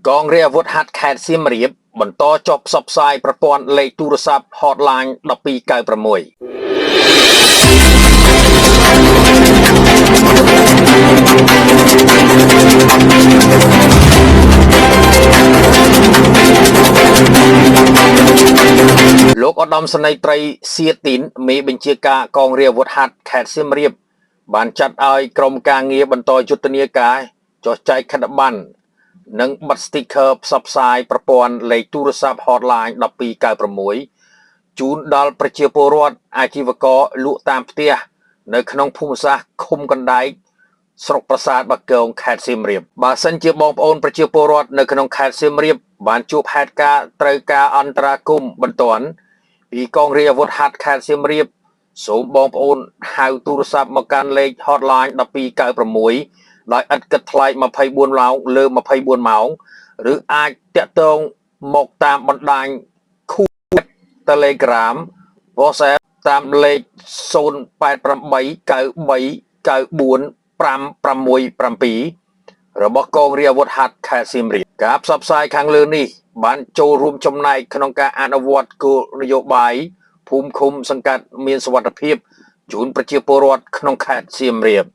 កងរាជអាវុធហត្ថខេត្តសៀមរាបបន្តចុះផ្សព្វផ្សាយប្រព័ន្ធលេខទូរស័ព្ទ Hotline 1296លោកឧត្តមសេនីយ៍ត្រីសៀទីនមេបញ្ជាការកងរាជអាវុធហត្ថខេត្តសៀមរាបបានចាត់ឲ្យក្រុមការងារបន្តយុទ្ធនាការចុះចែកខិត្តប័ណ្ណនិងបិទ sticker ផ្សព្វផ្សាយប្រព័ន្ធលេខទូរស័ព្ទ Hotline 1296ជូនដល់ប្រជាពលរដ្ឋអាជីវករលក់តាមផ្ទះនៅក្នុងភូមិសាស្ត្រឃុំកណ្ដែកស្រុកប្រាសាទបាគងខេត្តសៀមរាបបើសិនជាបងប្អូនប្រជាពលរដ្ឋនៅក្នុងខេត្តសៀមរាបបានជួបហេតុការណ៍ត្រូវការអន្តរាគមន៍បន្ទាន់ពីកងរាជអាវុធហត្ថខេត្តសៀមរាបសូមបងប្អូនហៅទូរស័ព្ទមកកាន់លេខ Hotline 1296ដោយឥតគិតថ្លៃ24ម៉ោងលើ24ម៉ោងឬអាចតាក់ទងមកតាមបណ្ដាញខូ Telegram WhatsApp តាមលេខ0889394 567របស់កងរាជអាវុធហត្ថខេត្តសៀមរាបការផ្សព្វផ្សាយខាងលើនេះបានចូលរួមចំណែកក្នុងការអនុវត្តគោលនយោបាយភូមិឃុំសង្កាត់មានសុវត្ថិភាពជូនប្រជាពលរដ្ឋក្នុងខេត្តសៀមរាប។